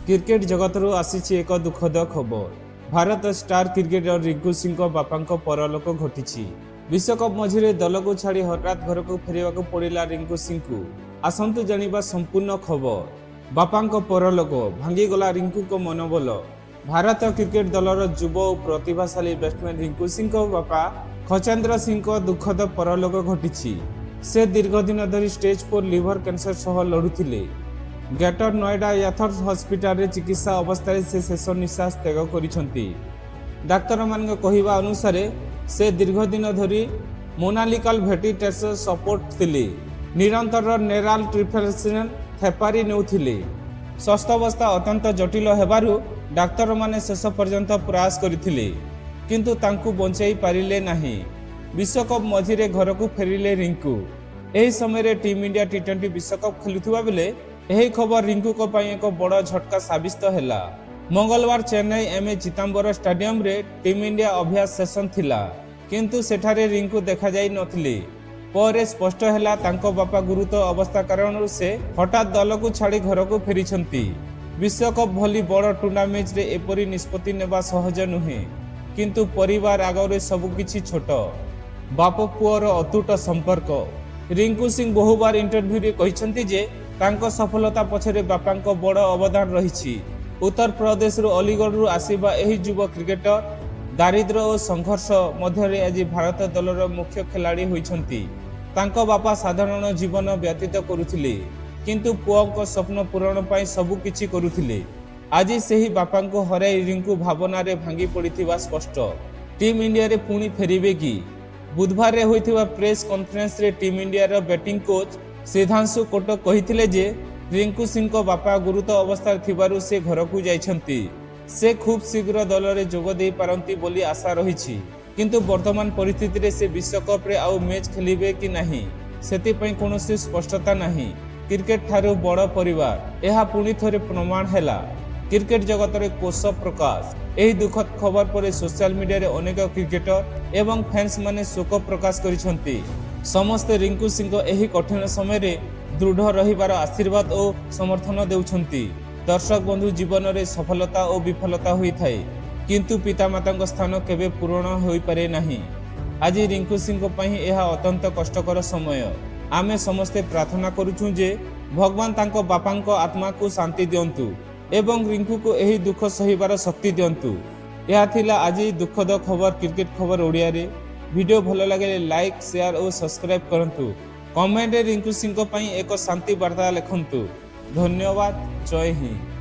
Cricket ଜଗତରୁ ଆସିଛି ଏକ ଦୁଃଖଦ ଖବର। ଭାରତ ଷ୍ଟାର କ୍ରିକେଟର ରିଙ୍କୁ ସିଂଙ୍କ ବାପାଙ୍କ ପରଲୋକ ଘଟିଛି। ବିଶ୍ୱକପ୍ ମଝିରେ ଦଳକୁ ଛାଡ଼ି ହଠାତ୍ ଘରକୁ ଫେରିବାକୁ ପଡ଼ିଲା ରିଙ୍କୁ ସିଂଙ୍କୁ। ଆସନ୍ତୁ ଜାଣିବା ସମ୍ପୂର୍ଣ୍ଣ ଖବର। ବାପାଙ୍କ ପରଲୋକ ଭାଙ୍ଗିଗଲା ରିଙ୍କୁଙ୍କ ମନୋବଳ। ଭାରତ କ୍ରିକେଟ ଦଳର ଯୁବ ଓ ପ୍ରତିଭାଶାଳୀ ବ୍ୟାଟ୍ସମ୍ୟାନ୍ ରିଙ୍କୁ ସିଂଙ୍କ ବାପା ଖଚେନ୍ଦ୍ର ସିଂଙ୍କ ଦୁଃଖଦ ପରଲୋକ ଘଟିଛି। ସେ ଦୀର୍ଘ ଦିନ ଧରି ଷ୍ଟେଜ୍ 4 ଲିଭର କ୍ୟାନ୍ସର ସହ ଲଢ଼ୁଥିଲେ। ଗ୍ରେଟର ନୋଏଡା ଆର୍ଥର୍ସ ହସ୍ପିଟାଲରେ ଚିକିତ୍ସା ଅବସ୍ଥାରେ ସେ ଶେଷ ନିଶ୍ୱାସ ତ୍ୟାଗ କରିଛନ୍ତି। ଡାକ୍ତରମାନଙ୍କ କହିବା ଅନୁସାରେ, ସେ ଦୀର୍ଘ ଦିନ ଧରି ମେକାନିକାଲ ଭେଣ୍ଟିଲେଟର ସପୋର୍ଟ ଥିଲେ। ନିରନ୍ତର ନେଜାଲ ଡିଫ୍ୟୁଜନ ଥେରାପି ନେଉଥିଲେ। ସ୍ୱାସ୍ଥ୍ୟାବସ୍ଥା ଅତ୍ୟନ୍ତ ଜଟିଳ ହେବାରୁ ଡାକ୍ତରମାନେ ଶେଷ ପର୍ଯ୍ୟନ୍ତ ପ୍ରୟାସ କରିଥିଲେ, କିନ୍ତୁ ତାଙ୍କୁ ବଞ୍ଚାଇ ପାରିଲେ ନାହିଁ। ବିଶ୍ୱକପ୍ ମଝିରେ ଘରକୁ ଫେରିଲେ ରିଙ୍କୁ। ଏହି ସମୟରେ ଟିମ୍ ଇଣ୍ଡିଆ ଟି20 ବିଶ୍ୱକପ୍ ଖେଳୁଥିବା ବେଳେ ଏହି ଖବର ରିଙ୍କୁଙ୍କ ପାଇଁ ଏକ ବଡ଼ ଝଟକା ସାବ୍ୟସ୍ତ ହେଲା। ମଙ୍ଗଳବାର ଚେନ୍ନାଇ ଏମ୍ଏ ଚିଦାମ୍ବରମ ଷ୍ଟାଡିୟମରେ ଟିମ୍ ଇଣ୍ଡିଆ ଅଭ୍ୟାସ ସେସନ ଥିଲା, କିନ୍ତୁ ସେଠାରେ ରିଙ୍କୁ ଦେଖାଯାଇ ନଥିଲେ। ପରେ ସ୍ପଷ୍ଟ ହେଲା, ତାଙ୍କ ବାପା ଗୁରୁତର ଅବସ୍ଥା କାରଣରୁ ସେ ହଠାତ୍ ଦଳକୁ ଛାଡ଼ି ଘରକୁ ଫେରିଛନ୍ତି। ବିଶ୍ୱକପ୍ ଭଳି ବଡ଼ ଟୁର୍ଣ୍ଣାମେଣ୍ଟରେ ଏପରି ନିଷ୍ପତ୍ତି ନେବା ସହଜ ନୁହେଁ, କିନ୍ତୁ ପରିବାର ଆଗରେ ସବୁକିଛି ଛୋଟ। ବାପ ପୁଅର ଅତୁଟ ସମ୍ପର୍କ। ରିଙ୍କୁ ସିଂ ବହୁବାର ଇଣ୍ଟରଭ୍ୟୁରେ କହିଛନ୍ତି ଯେ ତାଙ୍କ ସଫଳତା ପଛରେ ବାପାଙ୍କ ବଡ଼ ଅବଦାନ ରହିଛି। ଉତ୍ତରପ୍ରଦେଶରୁ ଅଲିଗଡ଼ରୁ ଆସିବା ଏହି ଯୁବ କ୍ରିକେଟର ଦାରିଦ୍ର୍ୟ ଓ ସଂଘର୍ଷ ମଧ୍ୟରେ ଆଜି ଭାରତ ଦଳର ମୁଖ୍ୟ ଖେଳାଳି ହୋଇଛନ୍ତି। ତାଙ୍କ ବାପା ସାଧାରଣ ଜୀବନ ବ୍ୟତୀତ କରୁଥିଲେ, କିନ୍ତୁ ପୁଅଙ୍କ ସ୍ୱପ୍ନ ପୂରଣ ପାଇଁ ସବୁ କିଛି କରୁଥିଲେ। ଆଜି ସେହି ବାପାଙ୍କୁ ହରାଇ ରିଙ୍କୁ ଭାବନାରେ ଭାଙ୍ଗି ପଡ଼ିଥିବା ସ୍ପଷ୍ଟ। ଟିମ୍ ଇଣ୍ଡିଆରେ ପୁଣି ଫେରିବେ କି? ବୁଧବାରରେ ହୋଇଥିବା ପ୍ରେସ୍ କନଫରେନ୍ସରେ ଟିମ୍ ଇଣ୍ଡିଆର ବ୍ୟାଟିଂ କୋଚ୍ ସିଦ୍ଧାଂଶୁ କୋଟକ କହିଥିଲେ ଯେ ରିଙ୍କୁ ସିଂଙ୍କ ବାପା ଗୁରୁତର ଅବସ୍ଥାରେ ଥିବାରୁ ସେ ଘରକୁ ଯାଇଛନ୍ତି। ସେ ଖୁବ୍ ଶୀଘ୍ର ଦଳରେ ଯୋଗ ଦେଇପାରନ୍ତି ବୋଲି ଆଶା ରହିଛି, କିନ୍ତୁ ବର୍ତ୍ତମାନ ପରିସ୍ଥିତିରେ ସେ ବିଶ୍ୱକପରେ ଆଉ ମ୍ୟାଚ୍ ଖେଳିବେ କି ନାହିଁ, ସେଥିପାଇଁ କୌଣସି ସ୍ପଷ୍ଟତା ନାହିଁ। କ୍ରିକେଟ ଠାରୁ ବଡ଼ ପରିବାର, ଏହା ପୁଣି ଥରେ ପ୍ରମାଣ ହେଲା। କ୍ରିକେଟ ଜଗତରେ ଶୋକ ପ୍ରକାଶ। ଏହି ଦୁଃଖଦ ଖବର ପରେ ସୋସିଆଲ ମିଡିଆରେ ଅନେକ କ୍ରିକେଟର ଏବଂ ଫ୍ୟାନ୍ସ ମାନେ ଶୋକ ପ୍ରକାଶ କରିଛନ୍ତି। ସମସ୍ତେ ରିଙ୍କୁ ସିଂଙ୍କ ଏହି କଠିନ ସମୟରେ ଦୃଢ଼ ରହିବାର ଆଶୀର୍ବାଦ ଓ ସମର୍ଥନ ଦେଉଛନ୍ତି। ଦର୍ଶକ ବନ୍ଧୁ, ଜୀବନରେ ସଫଳତା ଓ ବିଫଳତା ହୋଇଥାଏ, କିନ୍ତୁ ପିତାମାତାଙ୍କ ସ୍ଥାନ କେବେ ପୂରଣ ହୋଇପାରେ ନାହିଁ। ଆଜି ରିଙ୍କୁ ସିଂଙ୍କ ପାଇଁ ଏହା ଅତ୍ୟନ୍ତ କଷ୍ଟକର ସମୟ। ଆମେ ସମସ୍ତେ ପ୍ରାର୍ଥନା କରୁଛୁ ଯେ ଭଗବାନ ତାଙ୍କ ବାପାଙ୍କ ଆତ୍ମାକୁ ଶାନ୍ତି ଦିଅନ୍ତୁ ଏବଂ ରିଙ୍କୁକୁ ଏହି ଦୁଃଖ ସହିବାର ଶକ୍ତି ଦିଅନ୍ତୁ। ଏହା ଥିଲା ଆଜି ଦୁଃଖଦ ଖବର କ୍ରିକେଟ ଖବର ଓଡ଼ିଆରେ। ଭିଡ଼ିଓ ଭଲ ଲାଗିଲେ ଲାଇକ୍, ସେୟାର ଓ ସବସ୍କ୍ରାଇବ୍ କରନ୍ତୁ। କମେଣ୍ଟରେ ରିଙ୍କୁ ସିଂଙ୍କ ପାଇଁ ଏକ ଶାନ୍ତି ବାର୍ତ୍ତା ଲେଖନ୍ତୁ। ଧନ୍ୟବାଦ। ଜୟ ହିନ୍ଦ।